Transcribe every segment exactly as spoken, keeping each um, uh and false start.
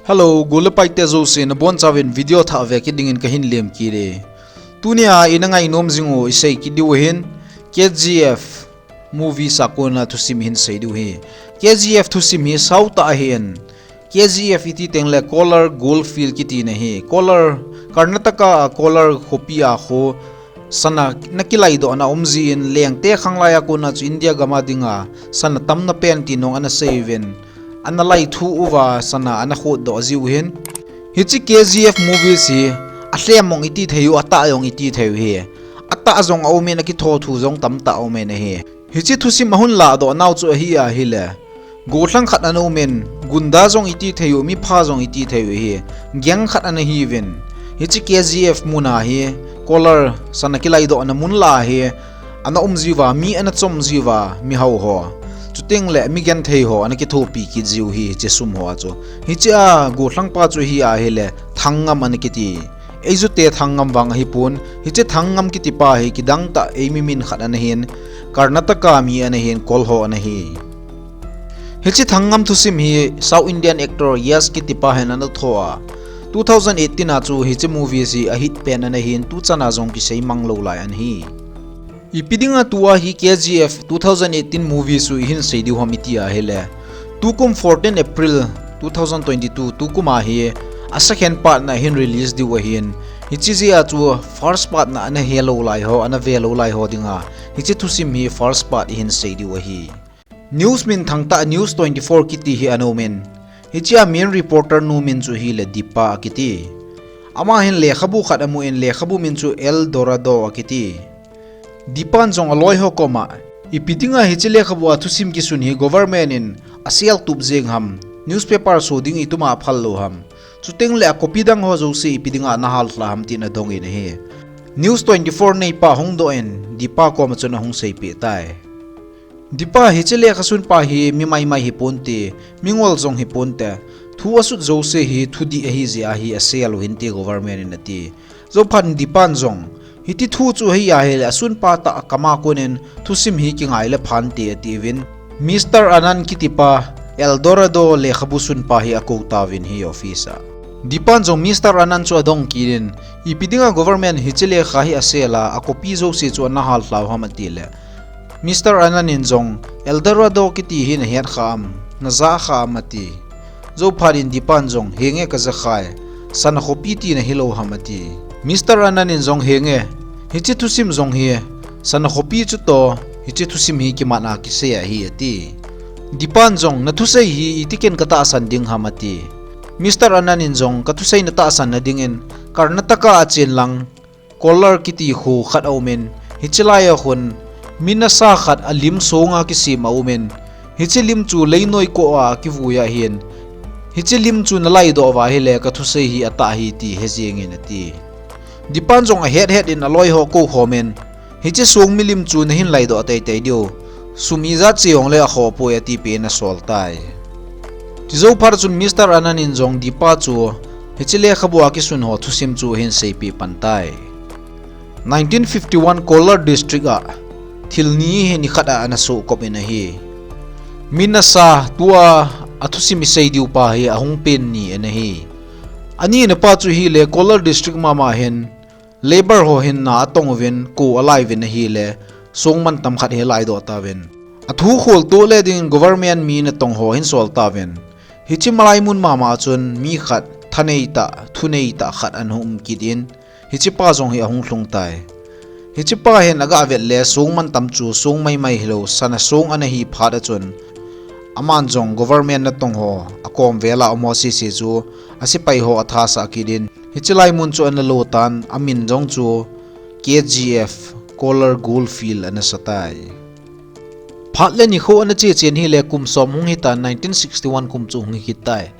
Hello, gol le paite jouse nabonchauvin video thah ve kit dingin kahin lemkit e. Tunia ina ngainom jing u isei kit diu ahin, K G F movie a kona thusim hin sei diu ahi. K G F thusim hi sao tah ahin, K G F iti tengle Kolar Goldfield kitina ahi. Kolar, Karnataka a Kolar khopi a kho sana nakilaidoh na um jin, lengte khanglai a kona chu India gam a dinga sana tamna pen ti nong ana seiuvin, ana laithu uva sana ana khotdoh jiu ahin. Hiche K G F movies hi alhem jong iti thei u, atah jong iti thei u ahi. Atah jong aumin, akitho thu jong tamtah aumin ahi. Hiche thusim ahung lahdoh nau chu ahi ahile, gollhang khat ana umin, gunda jong iti thei u, mipha jong iti thei u ahi, gang khat ana hiuvin. Hiche K G F muna hi Kolar sana kilaidoh na mun lah a hi ana um jiuva, mi ana chom jiuva, mihao ho, chutengle mi genthei ho ana kithopi kit jiu ahi hiche sum ho a chu. Hichea gollhang pa chu ahi ahile Thangam ana kiti. Eijute Thangam vang ahipon, hiche Thangam kitipa hi kidangtah eimi min khat ana hin, Karnataka mi ana hin, Kol ho ana hi. Hiche Thangam thusim hi South Indian actor Yash kitipa hin ana tho a, two thousand eighteen a chu hiche movies hi ahit pen ana hin, tuchan a jong kisei mang lou lai ana hi. Ipi dinga tua hi K G F two thousand eighteen movies chu ihin sei diu ham iti ahile, tukum fourteen April two thousand twenty-two, tukum a hi a second part na hin release diu ahin, hiche jeh a chu first part na ana helou lai ho, ana velou lai ho dinga hiche thusim hi first part ihin sei diu ahi. News minthang tah News twenty-four kiti hi ana umin, hichea main reporter nu min chu ahile Deepa akiti. Ama hin lekhabu khat amun, lekhabu min chu El Dorado akiti. Deepan jong aloi ho koma, ipi dinga hiche lekhabu a thusim kisun hi government in asel tup jeng ham, newspaper so ding ituma aphal lou ham, chutengle a copy dang ho jouse ipi dinga ana hallha ham tin adongin ahi. News twenty-four neipa hungdoh in Deepa koma chun ahung seipeh tai. Deepa, hiche lekhasunpa hi mi maimai hiponte, mingol jong hiponte, thu asut jouse hi thudih ahi jeh a hi asel u hinte government in ati. Jouphat in Deepan jong, hiti thu chu ahi ahile asunpa tah akam a konin thusim hi kingai le phante atiuvin, Mister Anand kitipa El Dorado lekhabu sunpa hi akou tauvin hi office a. Deepan jong Mister Anand chu adong kitin, ipi dinga government hiche lekha hi asel a, a copy jouse chu ana hallha u ham atile, Mister Anand in jong, El Dorado kiti hi nahet kha am, naja kha am ati. Jouphat in Deepan jong, henge kaja khai, sana khopi tina hilou ham ati. Mister Anand in jong, henge, hiche thusim jong hi sana khopi chutoh, hiche thusim hi kimat a kisei ahi ati. Deepan jong, nathusei hi itikin katahsan ding ham ati. Mister Anand in jong, kathusei natahsan nadingin Karnataka a chen lang Kolar kiti kho khat aumin, hiche lai a khun mi nasa khat alim songa kisem aumin, hiche lim chu leinoi koh a kivui ahin, hiche lim chu nalaidoh uva ahile kathusei hi atah ahi ti hejengin ati. Deepan jong ahet het in aloi ho akoukhom in, hiche song milim chu nahin laidoh teitei diu, sum ijat che jongle akhoh poi atipeh in asol tai. Chujou phat chun Mister Anand in jong Deepa chu hiche lekhabu a kisun ho thusim chu ahin seipeh pan tai. Nineteen fifty-one Kolar District a thil ni hi nikhat a ana sohkop in ahi. Mi nasa tua athusim isei diu pa hi ahung pen ni ana hi. Ani na pa chu ahile Kolar District mama hin labour ho hin na atong uvin, ko alai uvin ahile, song mantam khat hi alaidoh tauvin. Athu kholtoh le dingin government mi natong ho ahin sol tauvin. Hiche malai mun mama chun mi khat thanei tah, thunei tah khat ana hung um kit in, hiche pa jong hi ahung lhung tai. Hiche pa hin aga vet le song mantam chu song maimai hilou, sana song ana hi phat a chun, aman jong government natong ho akom vel a um ho sese chu asepai ho atha sah kit in, hiche lai mun chu ana lo tan, amin jong chu K G F, Kolar Goldfield ana sa tai. Phat le nikho ana che chen hile kum som hung hitan, nineteen sixty-one kum chu hung hi kit tai.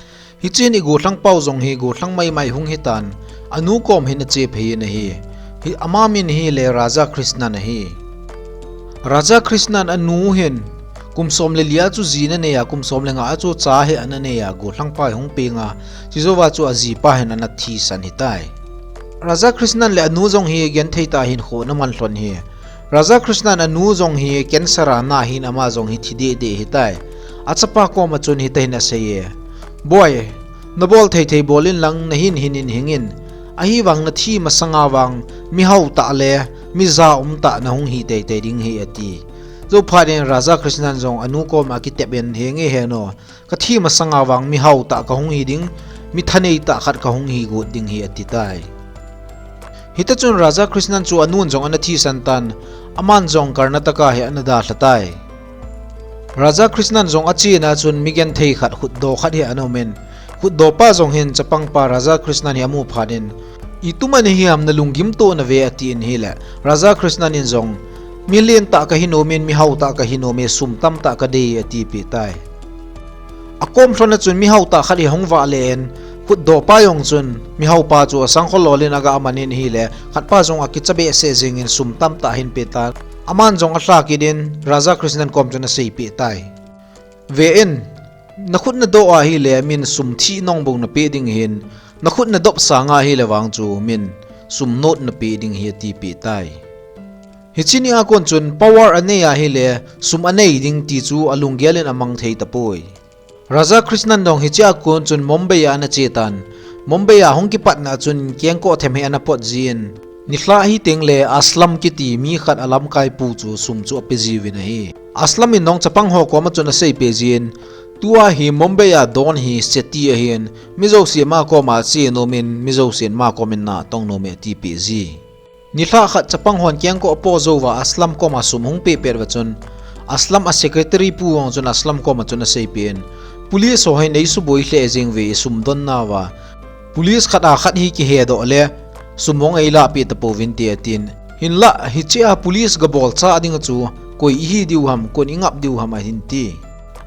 Hichun i gollhang pau jong hi gollhang maimai hung hitan, anu kom hin ache phei in ahi. Hi, ama min hile Raja Krishnan ahi. Raja Krishnan anu hin kum som le li a chu ji ana nei a, kum som le nga a chu cha hi ana nei a, gollhang pa hi hung peng a, chujouva chu ajipa hin ana thisan hitai. Raja Krishnan le anu jong hi genthei tah hinkho ana man lhon hi. Raja Krishnan anu jong hi cancer a na hin ama jong hi thi deh deh hitai. Achapa koma chun hiti hin asei e, Boi, Nabol thei thei bol in lang, nahin hin in hing in. Ahivang nathi masanga vang, mihao tah le, mija um tah nahung hi tei tei ding ahi ati. Jou phat in Raja Krishnan jong anu koma akitep in, henge he nu, kathi masanga vang mihao tah kahung hi ding, mithanei tah khat kahung hi got ding ahi ati tai. Hiti chun Raja Krishnan chu anun jong ana thisan tan, aman jong Karnataka hi ana dalha tai. Raja Krishnan jong achena chun migenthei khat khutdoh khat hi ana um in, khutdoh pa jong hin chapang pa Raja Krishnan hi amu phat in, "Itum ana hi ham, nalunggim toh nave?" ati in ahile, Raja Krishnan in jong, "Milen tah kahi nom in, mihao tah kahi nom e, sum tamtah kadei," atipeh tai. Akom lhon a chun mihao tah khat hi ahung vah le in, khutdoh pa jong chun mihao pa chu asangkhol lol in aga man in ahile, khat pa jong akicha behseh jeng in sum tamtah ahin pe tan. Aman jong alha kit in Raja Krishnan kom chun aseipeh tai. "Ve in, nakhut nadoh ahile min sum thih nong bou napeh ding ahin, nakhut nadop sanga ahile vang chu min sum not napeh ding ahi," atipeh tai. Hiche nia kon chun power anei ahile, sum anei ding ti chu alunggel in amang thei tapoi. Raja Krishnan jong hichea kon chun Mumbai a ana che tan. Mumbai a hung kipatna chun kengkoh them hi ana pot jin, nilhah hiteng le Aslam kiti mi khat alamkai pu chu sum chu ape jiuvin ahi. Aslam in jong chapang ho koma chun aseipeh jin, "Tua hi Mumbai a don hi Seti ahin, mi jousen ama koma che nom in, mi jousen ama kom in natong nom e," atipeh ji. Nilhah khat chapang hon kengkoh apo jouva Aslam koma sum ahung peh pet uva chun, Aslam a secretary pu jong chun Aslam koma chun aseipeh in, "Police ho hin eisuboi lheh jeng uve isum donnauva. Police khat a khat hi kihedoh le sum hung eilahpeh tapouvinte," atin. "Hinlah, hichea police gabol chah ding chu koi ihi diu ham, koin ingap diu ham," ahin ti.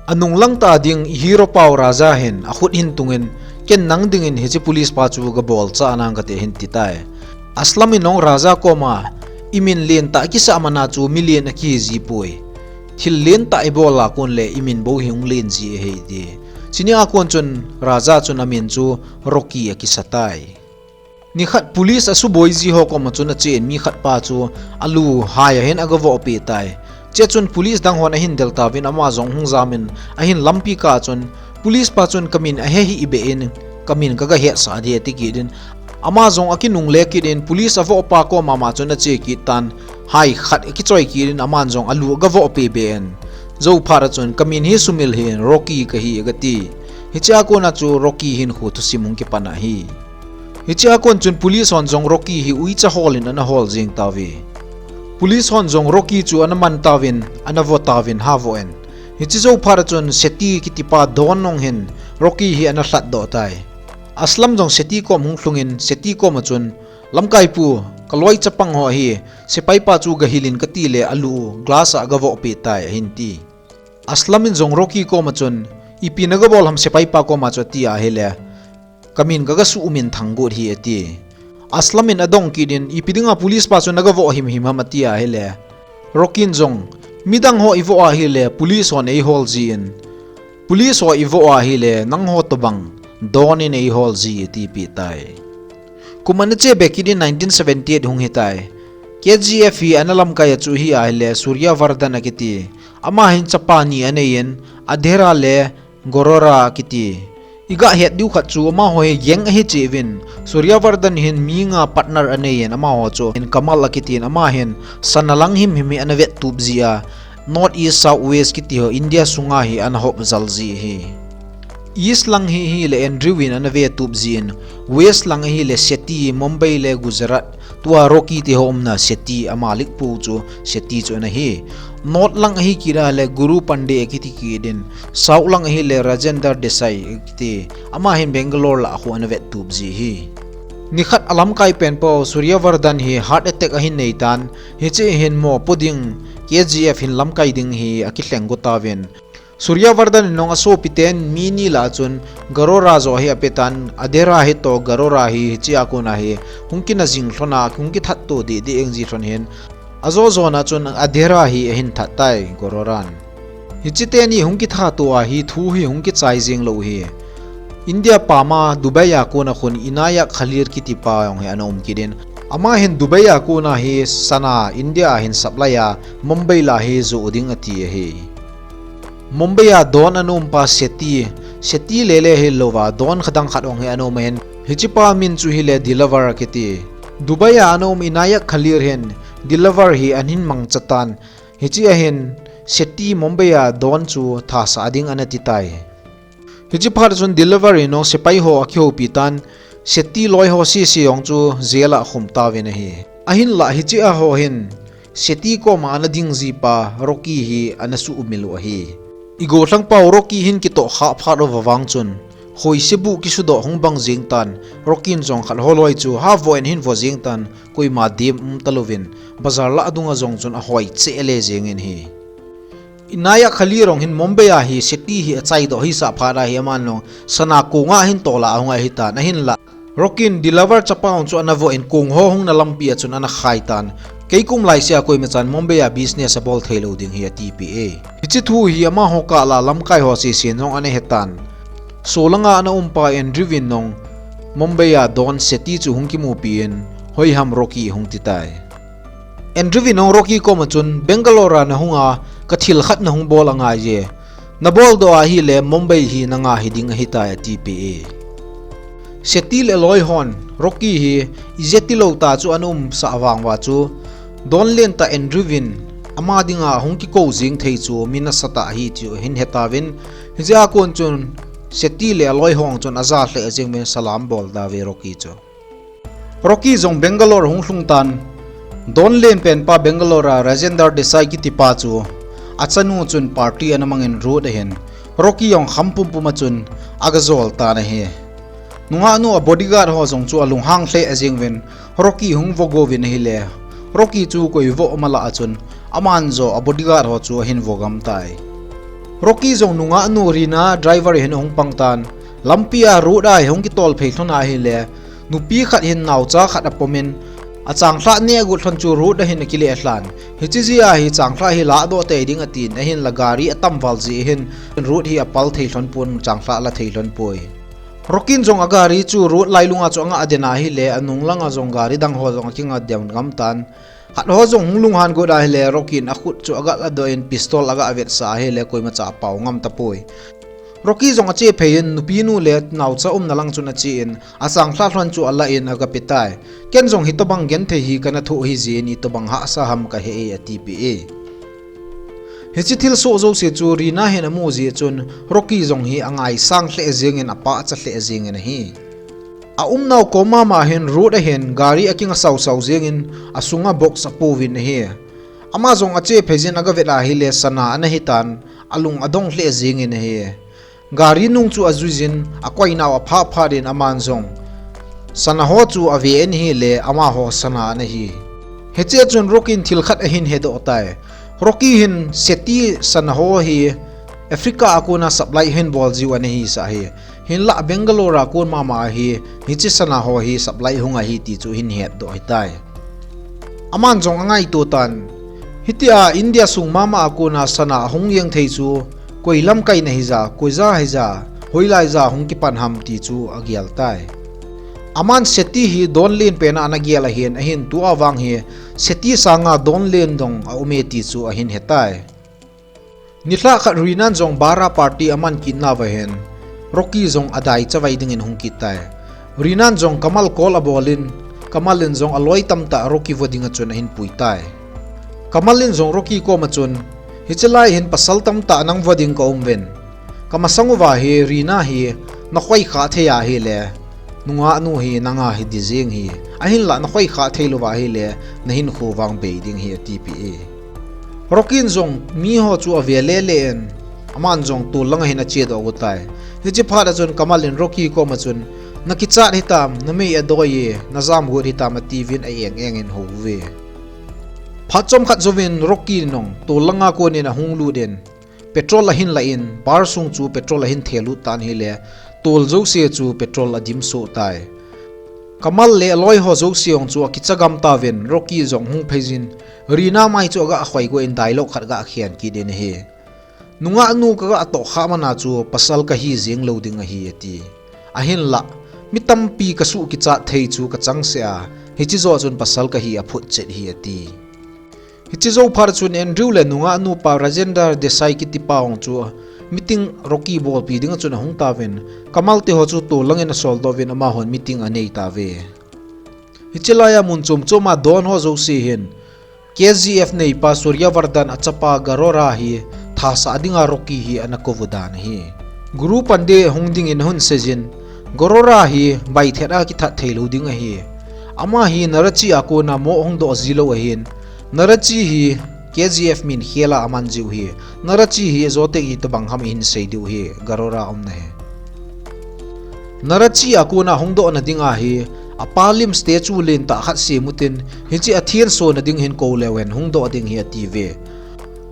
Anunglang tah ding i hero pau Raja hin akhut hin tungin, "Ken nang dingin hiche police pa chu gabol chah nang kate," ahin ti tai. Aslam in jong Raja koma, "Imin lentah kisah mana chu milen akihi jipoi. Thil lentah ibol a kon le imin bou hi hung len ji ahi," ati. Hiche nia kon chun Raja chun amin chu Rocky akisa tai. Nikhat police asuboi ji ho koma chun achen mi khat pa chu alu hai ahin agavoh peh tai. Hichea chun police dang hon ahin del tauvin ama jong hung jamin ahin lampi kah a chun police pa chun kamin ahe hih beh in, "Kamin kaga hetsah ding e," ati kit in ama jong akinungle kit in police avoh pa koma ama chun ache kit tan, hai khat akichoi kit in aman jong alu agavoh peh beh in. Jou phat a chun, "Kamin hi sumil hih in, Rocky kahi," agati. Hichea kona chu Rocky hinkho thusim hung kipan ahi. Hichea kon chun police hon jong Rocky hi uicha hol in ana hol jeng tauve. Police hon jong Rocky chu ana man tauvin, ana vo tauvin, ha vo in. Hiche jou phat a chun Seti kitipa don jong hin Rocky hi ana lhatdoh tai. Aslam jong Seti kom hung lhungin Seti koma chun, "Lamkai pu, kaloi chapang ho hi, sepai pa chu gahil in kati le alu glass a agavoh peh tai," ahin ti. Aslam in jong Rocky koma chun, "Ipi nagabol ham sepai pa koma chu?" ati ahile, "Kamin kaga suhmin Thanggot hi," ati. Aslam in adong kit in, "Ipi dinga police pa chu nagavoh himhim ham?" ati ahile, Rocky in jong, "Midang ho ivoh ahile police hon eihol jin, police ho ivoh ahile nangho tobang don in eihol ji," atipeh tai. Kum ana che be kit in nineteen seventy-eight hung hitai. K G F hi ana lamkai a chu hi ahile Surya Vardhan akiti. Ama hin chapa ni anei in, Adhera le Gorora akiti. Iga het diu khat chu amaho hi gang ahi cheh uvin. Surya Vardhan hin mi nga partner anei in, amaho chu hin Kamal akitin, ama hin sana lang himhim hi ana vettup ji a, North East South West kiti ho India sunga hi ana hop jal ji ahi. East lang hi hile Andrew in ana vetup jin, West lang ahile Seti, Mumbai le Gujarat, tua Rocky te ho umna Seti, ama likpu chu Seti chu ana hi. North lang ahi kit a le Guru Pandey akiti kit in, South lang ahile Rajendra Desai akiti, ama hin Bangalore lah a khu ana vettup ji ahi. Nikhat alamkai pen po Surya Vardhan hi heart attack ahin nei tan, hiche hin mopo ding, K G F hin lamkai ding hi akilheng go tauvin. Surya Vardhan in jong asopi ten mi ni lah a chun Gorora joh hi apetan, Adhera hi toh Gorora hi hichea kona hi hung kina jing lhon a, hung kithat to deh deh eng ji lhon hin, ajo jona chun Adhera hi ahin that tai Gororan. Hiche teni hung kithat to a hi thu hi hung kichai jeng lou hi. India pam a Dubai a kona khun Inayat Khalil kiti pa jong hi ana um kit in, ama hin Dubai a kona hi sana India a hin supply a, Mumbai lah a hi joh ding ati ahi. Mumbai a don ana um pa Seti, Seti lele hilouva, don khadang khat ong hi ana um ahin, hichepa min chu hile Dilawar akiti. Dubai a ana um Inayat Khalil hin Dilawar hi ahin mangcha tan. Hiche ahin Seti Mumbai a don chu thasah ding ana titai. Hiche phat chun Dilawar in jong sepai ho akihoupi tan, Seti loi ho sese jong chu jail a akhum tauvin ahi. Ahinlah hiche a ho hin Seti koma ana ding jipa Rocky hi ana suhmil u ahi. I gollhang pau Rocky hin kitoh khah phat uva vang chun, khoise buh kisudoh hung bang jeng tan, Rocky in jong khat ho loi chu havoh in ahin vo jeng tan, koima dem um talouvin, bazar lah dunga jong chun ahoi cheh le jengin ahi. Inayat Khalil jong hin Mumbai a hi Seti hi achaidoh hisah phat a hi aman jong sana konga hin tola ahung ahitan ahinlah. Rocky in Dilawar chapa ong chu ana voh in kong ho hungna lampi a chun ana khai tan. Kei kum laisea koimachan Mumbai a business abol theilou ding hi atipeh e. Hiche thu hi amaho kah lah a lamkai ho sesen jong ana hetan. Solanga ana umpa Andrew in jong Mumbai a don Seti chu hung kimupi in, hoiham Rocky hung titai. Andrew in jong Rocky koma chun, Bangalore a nahunga, kathil khat nahung bol angaiye. Naboldoh ahile Mumbai hi nanga hiding ahitai atipeh e. Seti le aloi hon Rocky hi ijat tilou tah chu ana umsah vang uva chu, don lentah Andrew in ama dinga hung kikou jeng thei chu mi nasatah ahi chu ahin hetauvin, hijeh a kon chun Seti le aloi ho chun aja lheh jenguvin salam bol tauve Rocky chu. Rocky jong Bangalore hung lhung tan, don lenpen pa Bangalore a Rajendra Desai kitipa chu achanu chun party ana mangin road ahin, Rocky jong kham pumpum a chun aga jol tan ahi. Nungahnu a bodyguard ho jong chu alunghang lheh jenguvin, Rocky hung vogouvin ahile, Rocky chu koi voh malah a chun, aman joh a bodyguard ho chu ahin vogam tai. Rocky jong nungahnu Rina driver hin ahung pang tan, lampi a road a hi hung kitol phei lhon ahile, nupi khat hin naocha khat apomin, achanglhah neh agot lhon chu road a hin akile lhan. Hiche jeh a hi changlhah hi lahdoh tei ding atin, ahinla gari atam val jeh hin, road hi apal thei lhon pon, changlhah la thei lhon poi. Rocky in jong agari chu road lailunga chu anga den ahile, anung langa jong gari dang ho jong akinga den gam tan. Khat ho jong hung lunghan got ahile, Rocky in akhut chu aga ladoh in pistol aga vetsah ahile, koimacha apao ngam tapoi. Rocky jong ache phei in, nupinu le naocha umna lang chun ache in, achanglhah lhon chu alah in aga petai. Ken jong hitobang genthei hi kana thoh hijeh in, itobang hahsa ham kahe e atipeh e. Hiche thilsoh jouse chu Rina hin amu jeh chun Rocky jong hi angaisang lheh jengin apahcha lheh jengin ahi. Aumnau kom mama hin road a hin gari akinga sausau jengin asunga box apouvin ahi. Ama jong ache phei jin aga vet ahile sana ana hitan alung adong lheh jengin ahi. Gari nung chu ajuijin, akoinau aphah phat in aman jong sana ho chu ave in ahile, amaho sana ana hi. Hiche a chun Rocky in thil khat ahin hedoh tai. Rocky hin Seti sana ho hi Africa a kona supply ahin bol jiu ana hisah ahi. Hinlah Bangalore a kon mama ahi, hiche sana ho hi supply hung ahi ti chu ahin hetdoh ahitai. Aman jong angaito tan. Hitia India sung mama a kona sana ahung jeng thei chu, koi lamkai na hija, koija hija, hoilai ja hung kipan ham ti chu agel tai. Aman Seti hi don lenpen a ana gel ahin, ahin tua vang hi Seti sanga don len jong aume ti chu ahin hetai. Nilhah khat Rina in jong bar a party aman kitna uva hin, Rocky jong adai chavai dingin hung kit tai. Rina in jong Kamal call abolin, Kamal in jong aloi tamtah Rocky vo dinga chun ahin pui tai. Kamal in jong Rocky koma chun, hiche lai hin pasal tamtah nang vo ding kaum uvin. Kamasang uva hi Rina hi nakhoi khah thei ahile, nungahnu hi nanga hiding jeng hi. Ahinlah nakhoi khah thei louva ahile, nahinkho vang bei ding hi atipeh e. Rocky in jong miho chu ave lele in, aman jong tol langa hin achedoh got tai. Hiche phat a chun Kamal in Rocky koma chun, nakichat hitam, namei adoi e, najam got hitam atiuvin a-eng eng in ahouve. Phat chomkhat jouvin Rocky in jong tol langa konin ahung lut in, petrol ahin lah in, bar sung chu petrol ahin thelut tan ahile, tol jouse chu petrol adim soh tai. Kamal le aloi ho jouse jong chu akicha gam tauvin, Rocky jong hung phei jin, Rina mai chu aga khoi got in dialogue khat aga khen kit in ahi. Nungahnu kaga tohkhah mana chu pasal kahi jeng lou ding ahi ati. Ahinlah, mi tampi kasuh kichat thei chu kachangseh a, hiche joh chun pasal kahi aphutchet hi ati. Hiche jou phat chun Andrew le nungahnu pa Rajendra Desai kitipa hung chu Meeting Rocky bolpi dinga chun ahung tauvin, Kamal te ho chu tol langin asoldoh uvin amahon meeting anei tauve. Hiche laiya mun chom choma don ho jouse hin K G F neipa Surya Vardhan achapa Garora hi thasah dinga Rocky hi ana kouvu dan ahi. Guru Pandey hung dingin ahung seijin, Garora hi baithet a kithat theilou ding ahi. Ama hi Narachi a kona mo hung doh jilou ahin. Narachi hi K G F min khela aman jiu hi. Narachi hi ajoteng itobang ham ihin sei diu hi, Garora umna hi. Narachi a kona hung dohna dinga hi, apa lim statue lentah khat sem utin, hiche athenso na ding hin kou leu hen hung doh ding hi atiuve.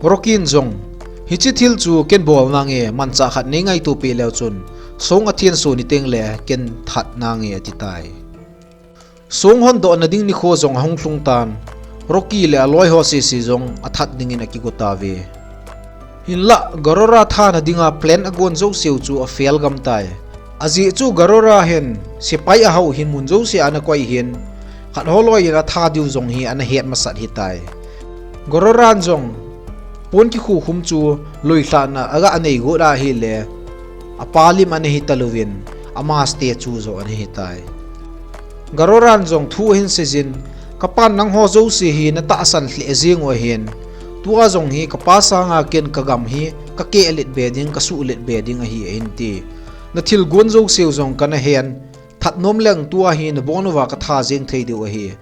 Rocky in jong, hiche thil chu ken bol nange, manchah khat nei ngaito peh leu chun, song athenso ni tengle ken that nange atitai. Song hon dohna ding nikho jong ahung lhung tan, Rocky le aloi ho sese jong athat dingin akigo tauve. Hinlah, Garora thana dinga plan agon jouseu chu afail gam tai. Ajeh chu Garora hin, sepai ahao hin mun jouse ana koi hin, khat ho loiyin atha diu jong hi ana het masat hitai. Garoran jong, pon kikhukhum chu loilhahna aga nei got ahile, apa lim ana hi talouvin, ama statue joh ana hitai. Garoran jong thu ahin seijin, kapan nangho jouse hi natahsan lheh jeng u ahin, tua jong hi kapa sanga ken kagam hi kakehlet be ding, kasuhlet be ding ahi ahin ti. Nathilgon jouseu jong kana hen, that nom leng tua hi nabon uva katha jeng thei diu ahi.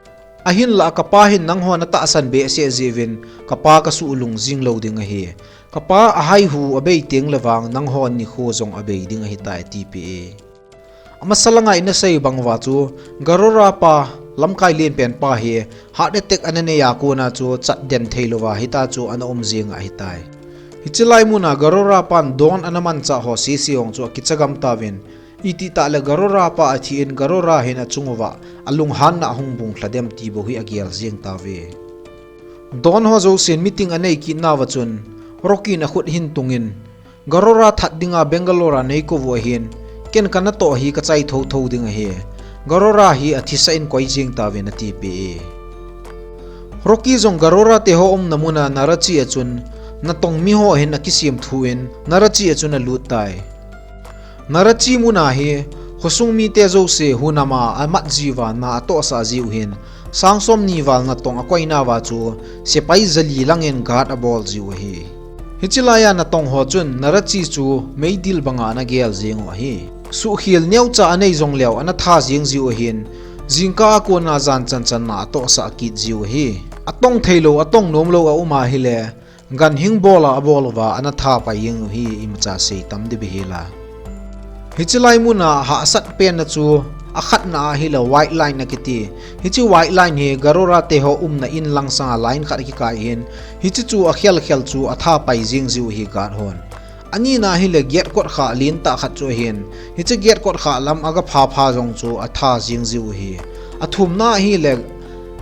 Ahinlah kapa hin nangho natahsan behseh jeh uvin, kapa kasuhlung jing lou ding ahi. Kapa ahaihu abei tengle vang nangho nikho jong abei ding ahitai atipeh e. Amasa langa ina sei bang uva chu, Garora pa, lamkai lenpen pa hi, heart attack ana nei a kona chu, chatden theilouva, hita chu ana um jeng ahitai. Hiche lai muna Garora pan don ana manchah ho sese jong chu akicha gam tauvin, itih tah le Garora pa athi in Garora hin achung uva, alunghanna ahung bung lha dem ti bou hi agel jeng tauve. Don ho jousen meeting anei kit nauva chun, Rocky in akhut ahin tungin, Garora that dinga Bangalore a nei kouvu ahin, ken kanatoh hi kachai thotho ding ahi. Garora hi athisah in koi jeng tauvin atipeh e. Rocky jong Garora te ho umna muna Narachi a chun, natong mi ho hin akisem thu in, Narachi a chun alut tai. Narachi muna hi, khosung mite jouse hunama amat jiuva na atohsah jiu hin, sang somni val natong akoi nauva chu, sepai jali langin guard abol jiu ahi. Hiche laiya natong ho chun Narachi chu meidil banga ana gel jeng u ahi. Suhkhel neocha anei jongleu ana tha jeng jiu ahin, jingkah a kona jan chanchan na atohsah kit jiu ahi. Atong theilou, atong nomlou aum ahile, ganhing bola abol uva ana tha pai jeng u hi imacha sei tam ding bihela. Hiche lai muna hahsat penna chu akhatna ahile White Line akiti. Hiche White Line hi Garora te ho umna in lang sanga line khat akikai hin, hiche chu akhel khel chu atha pai jeng jiu ahi guard hon. Anina ahile gate kot kha lentah khat chu ahin, hiche gate kot kha lam aga phapha jong chu atha jeng jiu ahi. Athumna ahile,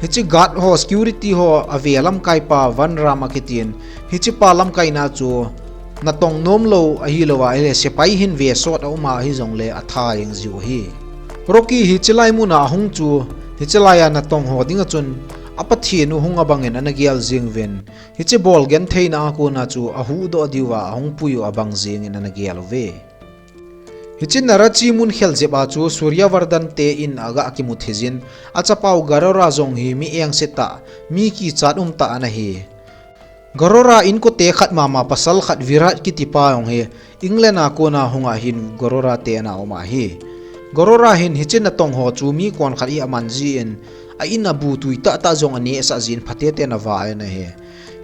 hiche guard ho, security ho ave lamkaipa Van Ram akitin, hichepa lamkaina chu natong nomlou ahilouva ahile sepai hin ve sot auma ahijongle atha jeng jiu ahi. Rocky hiche lai muna ahung chu, hiche laiya natong ho dinga chun, a Pathen u hung abangin ana gel jeng uvin, hiche bol gentheina a kona chu ahuhdoh diuva ahung pui u abang jengin ana gel uve. Hiche Narachi mun khel jep a chu Suryavardhan te in aga kimu theijin, achapau Garora jong hi mi engse tah, mi kichat um tah ana hi. Garora inkote khat mama pasal khat Virat kitipa jong hi England a kona hunga hin Garora te ana um ahi. Garora hin hiche natong ho chu mi kon khat hi aman jin, a in a bu tui tahtah jong anehsah jin phatechan ava ana hi.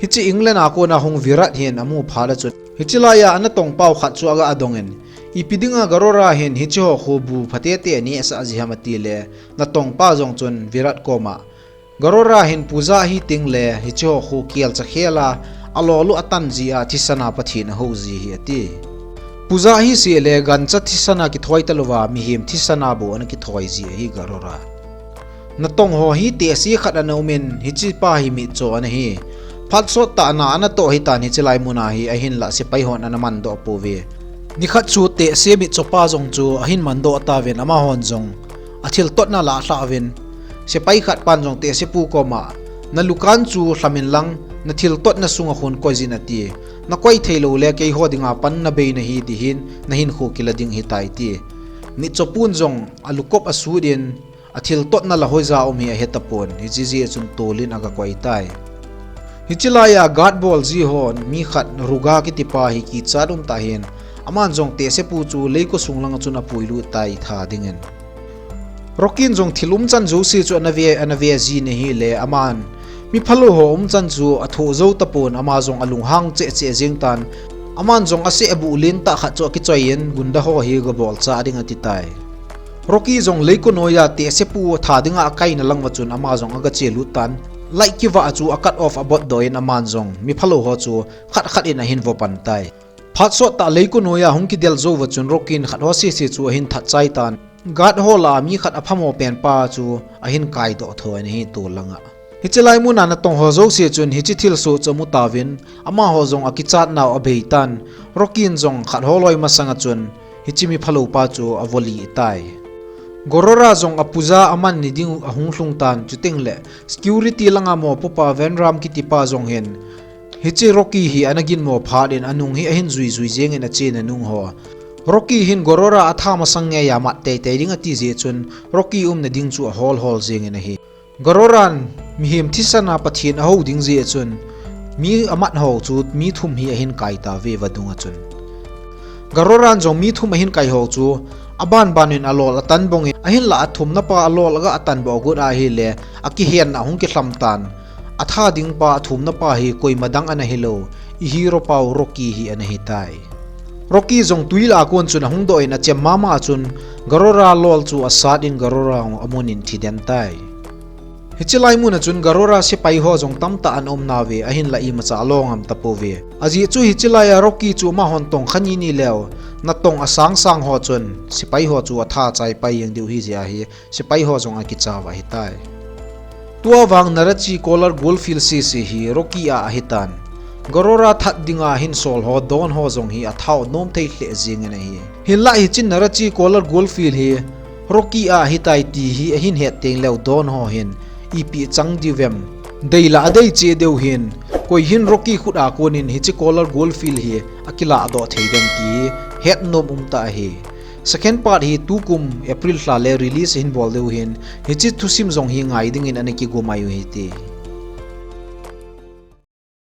Hiche England a kona hung Virat hin amu phat le chun, hiche laiya anatong pau khat chu aga adongin, ipi dinga Garora hin hiche ho khu bu phatechan anehsah ji ham atile, natong pa jong chun Virat koma, Garora hin puja ahi tengle hiche ho khu kelcha khela, alolu atan jia thisana Pathen ahou ji ahi ati. Puja ahi seh le gancha thisana kithoi talouva mihem thisana bou ana kithoi ji ahi Garora. Natong ho hi tehse khat ana umin hichepa hi mitcho ana hi. Phat sottah na anatoh hitan hiche lai muna hi ahinlah sepai hon ana mandoh pouve. Nikhat chu tehse mitchopa jong chu ahin mandoh tauvin amahon jong athiltotna alahlah uvin. Sepai khat pan jong tehsepu koma, nalukan chu lhamin lang, nathiltotna sunga khun koijin ati. nakoi theilou le keiho dinga panna bei nahi ti hin nahinkho kila ding ahitai ti. Mitchopun jong alukop asut in, athil totna la hoija um hi ahe tapon, hiche jeh chun tolin aga koi tai. Hiche laiya guard bol ji hon mi khat Ruga kitipa hi kichat umtah hin, aman jong tehsepu chu leiko sung langa chun apuilut tai tha dingin. Rocky in jong thil umchan jouse chu ana ve, ana ve jin ahile, aman miphalou ho umchan chu athoh jou tapon, ama jong alunghang cheh cheh jeng tan, aman jong aseh abuh lentah khat chu akichoi in, gunda ho hi gabolcha ding ati tai. Rocky jong leiko noiya tehsepu tha dinga akaina lang uva chun ama jong agache lut tan, light kivah chu a cut off abotdoh in, aman jong miphalou ho chu khat khat in ahin vo pan tai. Phat sottah leiko noiya hung kidel jou uva chun Rocky in khat ho sese chu ahin that chai tan, guard ho lah a mi khat aphamo penpa chu ahin kaidoh tho in ahi tol langa. Hiche lai muna natong ho jouse chun hiche thilsoh chu amu tauvin, amaho jong akichat nau abei tan, Rocky in jong khat ho loi masanga chun hiche miphalou pa chu avo lih tai. Gorora jong apuja aman ni ding ahung lhung tan, chuteng le security langa mopopa Van Ram kitipa jong hin hiche Rocky hi ana ginmo phat in anung hi ahin jui jui jeng in achena nung ho. Rocky hin Gorora atha masang ngeiya mat teitei ding ati jeh chun Rocky umna ding chu ahol hol jeng in ahi. Gororan mihem thisan a Pathen ahou ding jeh chun mi amat ho chu mi thum hi ahin kai tauve vadung a chun. Gororan jong mi thum ahin kai ho chu aban ban in alol atan bong in, ahinlah athumna pa alol aga atan bong agot ahile, akihenna ahung kilham tan. Atha ding pa athumna pa hi koima dang ana hilou, i hero pau Rocky hi ana hitai. Rocky jong tui lah a kon chun ahung doh in achem mama chun Gorora lol chu asat in Gorora jong amun in thi den tai. Hiche lai muna chun Gorora sepai ho jong tamtah ana um nauve, ahinlah imacha alo ngam tapouve. Ajeh chu hiche laiya Rocky chu amahon tong kha ni ni leu, natong asang sang ho chun sepai ho chu atha chai pai jeng diu ahi jeh ahi, sepai ho jong akicha uva ahitai. Tua vang Narachi Collar Goldfield sese hi Rocky a ahitan. Gorora that dinga hinsol ho Don ho jong hi athao nom thei lheh jeng in ahi. Hinlah hiche Narachi Collar Goldfield hi Rocky a ahitai ti hi ahin het teng leu Don ho hin ipi chang diu vem. Dei lah adei cheh diu hin, koi hin Rocky khut a kon in hiche Collar Goldfield hi akilah doh thei dem ti hi het nom um tah ahi. Second part hi tukum April lha le release ahin bol diu hin, hiche thusim jong hi ngai ding in ana kigumai u hite.